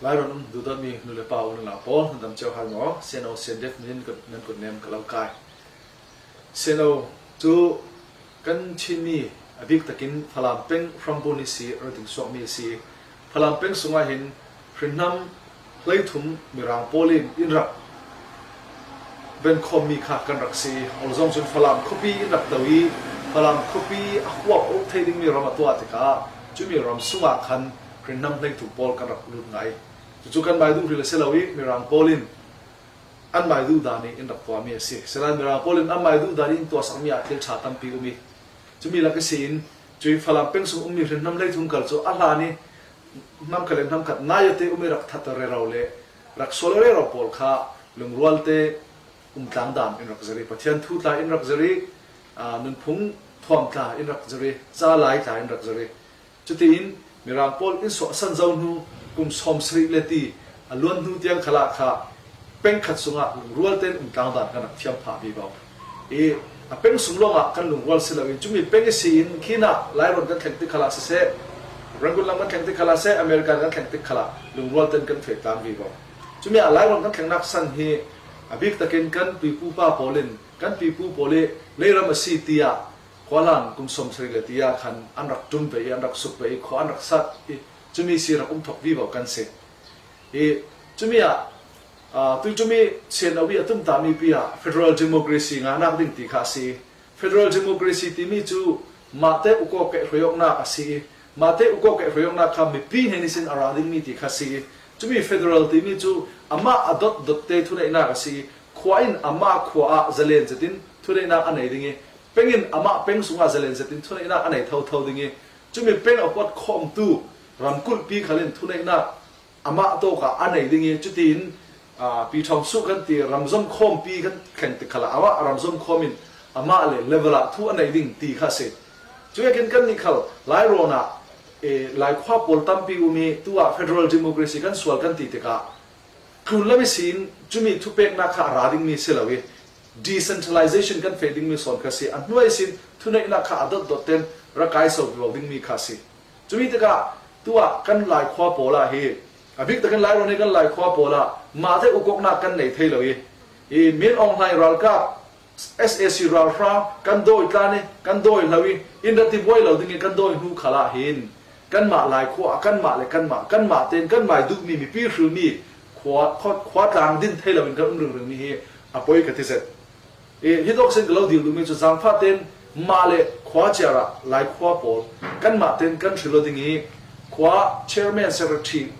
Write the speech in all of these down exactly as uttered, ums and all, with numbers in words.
Lairon um duhdawtmi nu le pa u nunau pawl, nan dam cio hai maw? Sian O Sian Def min in nan kut nem ka lo kai. Sian O, cu kan Chinmi a bik takin Falam peng hrambun ihsi ra ding suakmi a si. Falam peng sungah hin hrinhnam hleithum Mirang pawl in in rak benkhawmmi kha kan rak si. Aw zong cun Falam khuapi in rak to i Falam khuapi a huap awk thei dingmi ram a tuah tikah cumi ram sungah khan hrinhnam hleithum pawl kan rak lut ngai. Cucu kanmai duh hril a si lo i Mirang pawl in anmai duh dan i in rak tuahmi a si. Sinain Mirang pawl in anmai duh dan i in tuahsakmi ah thil ṭha tampi um i, cumi lak ihsin cui Falam peng sung ummi hrinhnam hleithum kal cu a hlan i hnamkhat le hnamkhat nai-awte um i rak that rero le rak sual rero pawl kha lungrualte umtlang dan in rak zir i, Pathian thu tla in rak zir i, aa, nunphung thuam tla in rak zir i, ca lai tla in rak zir i, cutiin Mirang pawl in suahsan zo hnu kum sawm sarih le ti a luan hnu tiang khalah kha peng khat sungah lungrual tein umtlang dan kan rak thiam phah vivo i, a peng sung lawngah kan lungrual si loin cumi peng ihsi in khinah Lairon kan thleng tik khalah siseh, Rangoon lam kan thleng tik khalah siseh, America kan thleng tik khalah lungrual tein kan feh tlang vivo. Cumi ah Lairon kan thlengnak san hi a bik takin kan pipu pa pawl in, kan pipu pawl i leiram a si tiah khuahlan kum sawm sarih le ti ah khan an rak ṭum ve i, an rak suk ve i, khua an rak sat i, cumi si rak um thok vivo kan si. I, cumi ah, aa, tuicumi Sian O i a tumtahmi pi ah federal democracy ngahnak ding ti kha a si. Federal democracy timi cu mahte ukawk keh hruaiawknak a si i, mahte ukawk keh hruaiawknak kha mipi hnen ihsin a ra dingmi ti kha a si i, cumi federal timi cu amah a dotdot te thuneihnak a si i, khua in amah khua ah zalen zetin thuneihnak a nei ding i, peng in amah peng sungah zalen zetin thuneihnak a nei thotho ding i, cumi peng a huat khawmtu ramkulhpi khal in thuneihnak amah tawkah a nei ding i, cutiin, aa, pi ṭhawng suh kan ti, ramzom khawmpi kan thleng tik khalah amah ramzom khawm in amah le level ah thu a nei ding ti kha a si. Cuvekin kannih khal Lairon ah, ee, Laikhua pawl tampi um i, tu ah federal democracy kan sual kan ti tikah, tlunlam ihsin cumi thupeknak kha a ra dingmi si lo i, decentralization kan feh dingmi sawn kha si. A hnuai ihsin thuneihnak kha a dotdot ten ra kaiso vivo dingmi kha si. Cumi tikah tu ah kan Laikhua pawl ah hi, a bik takin Lairon i kan Laikhua pawl ah mahte ukawknak kan nei thei lo i, i Min Aung Hlaing ralkap, S A C ralhrang kan dawi tlan i kan dawi hlo i, in ra tibuai lo ding i kan dawi hnu khalah hin kanmah Laikhua, kanmah le kanmah, kanmah tein kanmai duhmi mipi hrilmi khua, khua, khua tlang din thei loin kan um ringringmi hi a poi ka ti zet. I, hi tawk sin ka lo dil duhmi cu zaangfah tein mah le khua ciar ah Laikhua pawl kanmah tein kan hril aw ding i, khua chairman, secretary,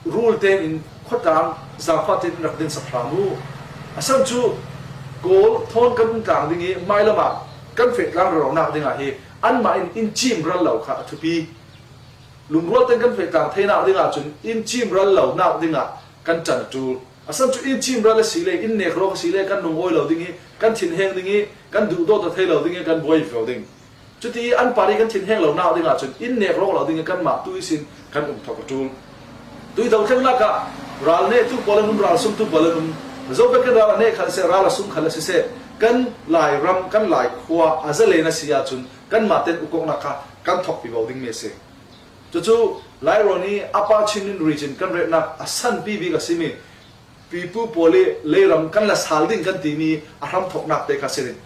rul tein in khuatlang zaangfah tein in rak din sak hram u. A san cu Kawl thawn kan um tlang ding i, mailam ah kan feh tlang reronak dingah hi anmah in in cim ral lo kha a thupi. Lungrual tein kan feh tlang theinak dingah cun in cim ral lonak dingah kan ṭan a ṭul. A san cu in cim ral a si le, in nek rawk a si le, kan lungawi lo ding i, kan thinheng ding i, kan duhdawt aw thei lo ding i, kan buai vivo ding. Cuti an par i kan thinheng lonak dingah cun in nek rawk lo ding i kanmah tu ihsin kan um thok a ṭul. Tui dothlennak ah ral nehtu pawl an um, ral sungtu pawl an um. Zo bekin ral a neh khal siseh, ral a sung khal siseh, kan Lairam, kan Laikhua a zalen a si ahcun kanmah tein ukawknak kha kan thok vivo dingmi a si. Cucu Lairon i Upper Chin Region kan retnak a sanpi bik a simi pipu pawl i leiram kan la sal ding kan timi a hramthoknak te kha si ding.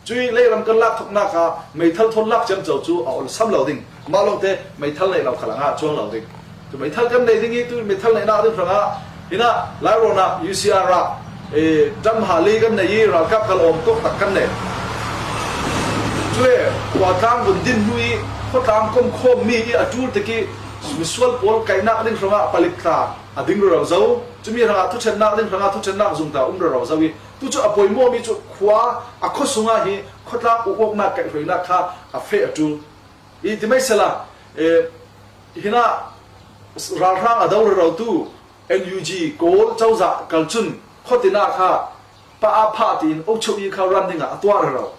Cui leiram kan lak thoknak ah meithal thawn lak ciamco cu a olsam lo ding. Mah lawngte meithal neih lo khal a ngah cuang lo ding. Cu meithal kan nei ding i, tu meithal neihnak ding hrangah hinah Lairon ah U C R ah, eh, ṭamhali kan nei i ralkap kal awm kawk tak kan nei. Cule khuatlang vun din hnu i khuatlang komkhawmmi i a ṭul tik i misual pawl kaihnak ding hrangah palik tla a ding rero zo. Cumi hrangah thuṭhennak ding hrangah thuṭhennak zungta um rero zo i, tu cu a poimawhmi cu khua a khua sungah hi khuatlang ukawknak kaihhruainak kha a feh a ṭul. I ti mai sela, eh, hinah ralhrang a do rerotu N U G Kawl cozah kal cun khuatin ah kha pa a phah tiin ocho i kha ran dingah a tuah rero.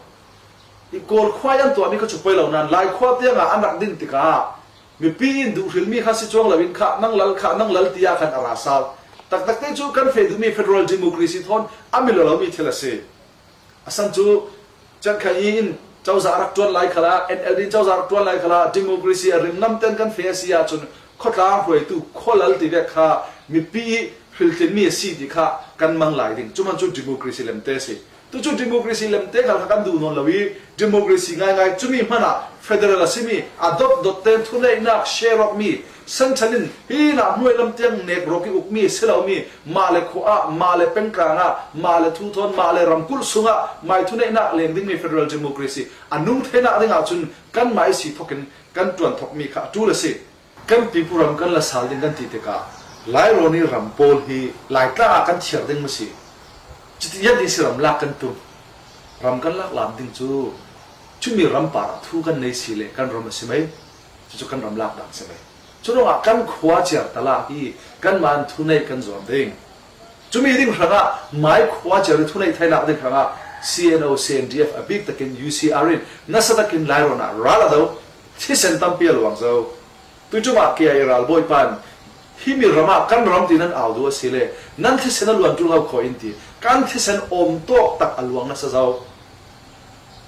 I Kawl khua i an tuahmi kha cu poi lo nain Lai khua tiangah an rak din tikah mipi in duh hrilmi kha si cuang loin kha nang lal kha nang lal tiah khan a ra sal. Taktak te cu kan feh duhmi federal democracy thawn a mi lo lomi thil a si. A san cu Chan Khai in cozah rak ṭuan lai khalah, N L D in cozah rak ṭuan lai khalah, democracy a ringnam ten kan feh a si ahcun Khawtlang hruaitu khualal ti vek kha mipi hriltlin mi a si ti kha kan mang lai ding. Cuman cu democracy lemte a si. Tu cu democracy lemte khal kha kan duh nawn lo i, democracy ngaingai cumi hmanah federal a simi a dotdot ten thuneihnak share awkmi, san ṭhan in hi nah hnuai lam tiang nek rawk i ukmi a si lomi, mah le khua ah, mah le pengtlang ah, mah le thuthawn, mah le ramkulh sungah mai thuneihnak leng dingmi federal democracy a nung theinak dingah cun kanmah i si thokin kan ṭuan thokmi kha a ṭul a si. Kan pipu ram kan la sal ding kan ti tikah Lairawn i ram pawl hi Laitlang ah kan thiar ding maw si? Cuti yan ding si ram lak kan tum. Ram kan lak lam ding cu cumi ram par ah thu kan nei si le kan ram a si mai. Cucu kan ram lak dang si mai. Cu ruangah kan khua ciar tala hi kanmah in thuneih kan zuam ding. Cumi ding hrangah mai khua ciar i thuneih thainak ding hrangah C N O, C N D F a bik takin U C R in nasa takin Lairawn ah ral a do, thisen tampi a luang zo. Tuiṭum ah K I A ralbawipa in, "Himi ram ah kan ram ti nan au duh a si le, nan thisen a luan ṭul ho khawi in," ti. Kan thisen awm tawk tak a luang nasa zo.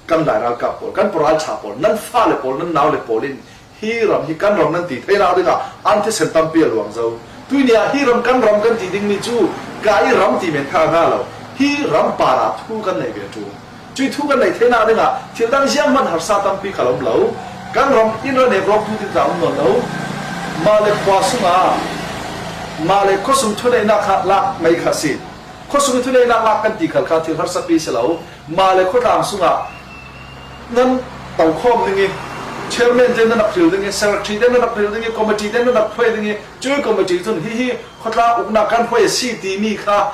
Kan Lai ralkap pawl, kan paralṭha pawl, nan fale pawl, nan naule pawl in hi ram hi kan ram nan ti theinak dingah an thisen tampi a luang zo. Tuini ah hi ram kan ram kan ti dingmi cu K I A ram ti men kha a hnga lo. Hi ram parah thu kan neih ve a ṭul. Cuih thu kan neih theinak dingah thil dang zianghman harsa tampi khal a um lo. Kan ram in ra nek rawk tu tin tla um nawn lo. Mah le khua sungah, mah le khuasung thuneihnak kha lak mai kha si. Khuasung i thuneihnak lak kan ti khal kha thil harsapi si lo. Mah le khuatlang sungah nan tokhawm ding i, chairman te nan rak hril ding i, secretary te nan rak hril ding i, committee te nan rak hruai ding i, cuih committee cun hihi khuatlang uknak kan hruai a si timi kha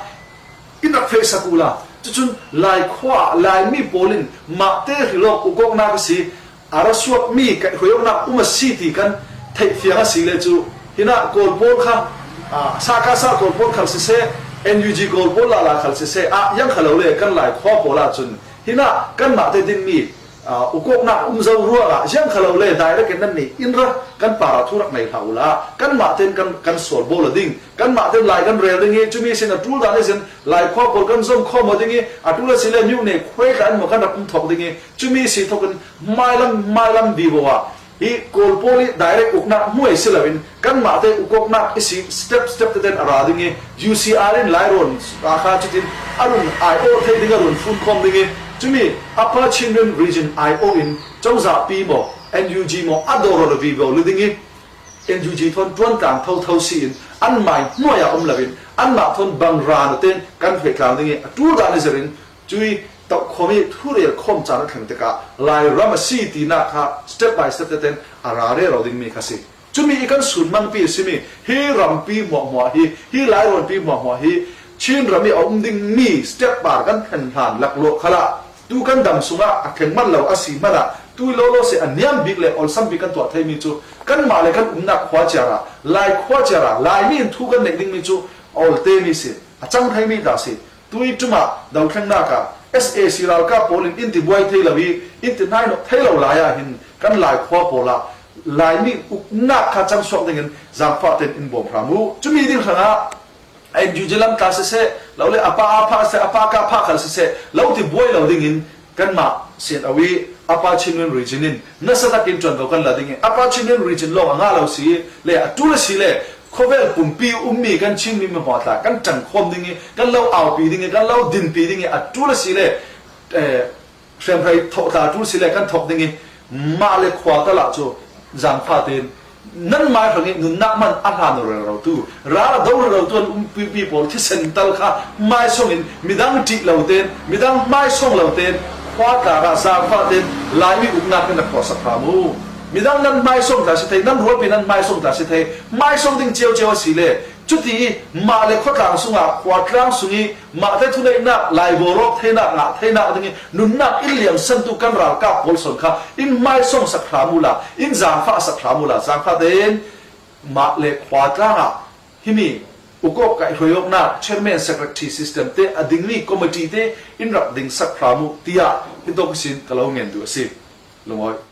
in rak fehsak uhla. Cucun Lai khua ah Laimi pawl in mahte hrilawk ukawknak a si, a ra suakmi kaihhruaiawknak um a si ti kan theihfiang a si le cu, hinah Kawl pawl kha, aa, Sakasa Kawl pawl khal siseh, N U G Kawl pawl lala khal siseh, ah, ziang kha lo le kan Lai khua pawl ahcun hinah kanmahte dinmi, aa, ukawknak um zo ruangah ziang kha lo le direct in nannih in ra kan parah thu rak nei hlah uhla, kanmahte in kan, kan sual bawl a ding, kanmahte in Lai kan rel ding i, cumi sin a ṭul dan ihsin Lai khua pawl kan zom khawm aw ding i, a ṭul a si le mihne khuai tla in maw kan rak um thawk ding i, cumi si thawk in hmailam, hmailam vivo ah hi Kawl pawl i direct uknak hmuai si loin kanmahte ukawknak i si step step teten a ra ding i, U C R in Lairawn a kha cutin a run aiawh thei ding a run fun khawm ding i, cumi Upper Chin Rim Region aiawh in cozahpi maw, N U G maw, a dawr a vivo li ding i, N U G thawn ṭuan tlang thotho si in an mai hnuai ah um loin anmah thawn bang ra naten kan hruai tlang ding i, a ṭul dan i zir in, cui tohkhawm i thurel khawm caan a thleng tikah Lairam a si tinak kha step by step teten a ra rero dingmi kha si. Cumi i kan sunmangpi a simi hi rampi hmuahhmuah hi, hi Lairawnpi hmuahhmuah hi Chin ram i a um dingmi step par kan thlen hlan laklawh khalah tu kan dam sungah a thleng man lo a si hmanah tu lawlaw si a niam bik le awlsam bik kan tuah theimi cu kanmah le kan umnak khua ciarah, Lai khua ciarah Laimi in thu kan neih dingmi cu a olte mi si, a cang theimi ta si. Tui ṭum ah dothlengnak ah S A C ralkap pawl in in ti buai thei lo i in ti hnaihnawh thei lo lai ah hin kan Lai khua pawl ah Laimi uknak kha cang suak dingin zaangfah tein in bawm hram uh. Cumi ding hrangah N U G lam tla siseh, lo le a pa a phah siseh, a pa ka phah khal siseh, lo ti buai lo dingin kanmah sin a wi Upper Chin Rim Region in nasa takin ṭuanvo kan la ding i, Upper Chin Rim Region lawng a ngah lo si le a ṭul a si le khawvel pumpi ummi kan Chinmi mi hmuah tla kan ṭangkhawm ding i, kan lo aupi ding i, kan lo dinpi ding i, a ṭul a si le, eh, hriamhrei thawh tla ṭul si le kan thawk ding i, mah le khua tal ah cu zaangfah tein nan mai hrang i nunnak man a hlan rero tu, ral a do rero tu an umpipi pawl thisen tal kha hmaisawng in midang ṭih lo tein, midang hmaisawng lo tein, khua tla ah zaangfah tein Laimi uknak kan rak tuahsak hram uh. Midang nan hmaisawng tla si thei, nan rualpi nan hmaisawng tla si thei, hmaisawng ding cio cio a si le, cuti i mah le khuatlang sungah, khuatlang sung i mahte thuneihnak, laibawl awk theinak, ngah theinak ding i nunnak in liamsantu kan ralkap pawl sawn kha in hmaisawng sak hram uhla, in zaangfah sak hram uhla, zaangfah tein mah le khuatlang ah himi ukawk kaihhruaiawknak, chairman secretary system te a dingmi committee te in rak ding sak hram uh, tiah hitawk ihsin ka lo ngen duh a si. Lungawi.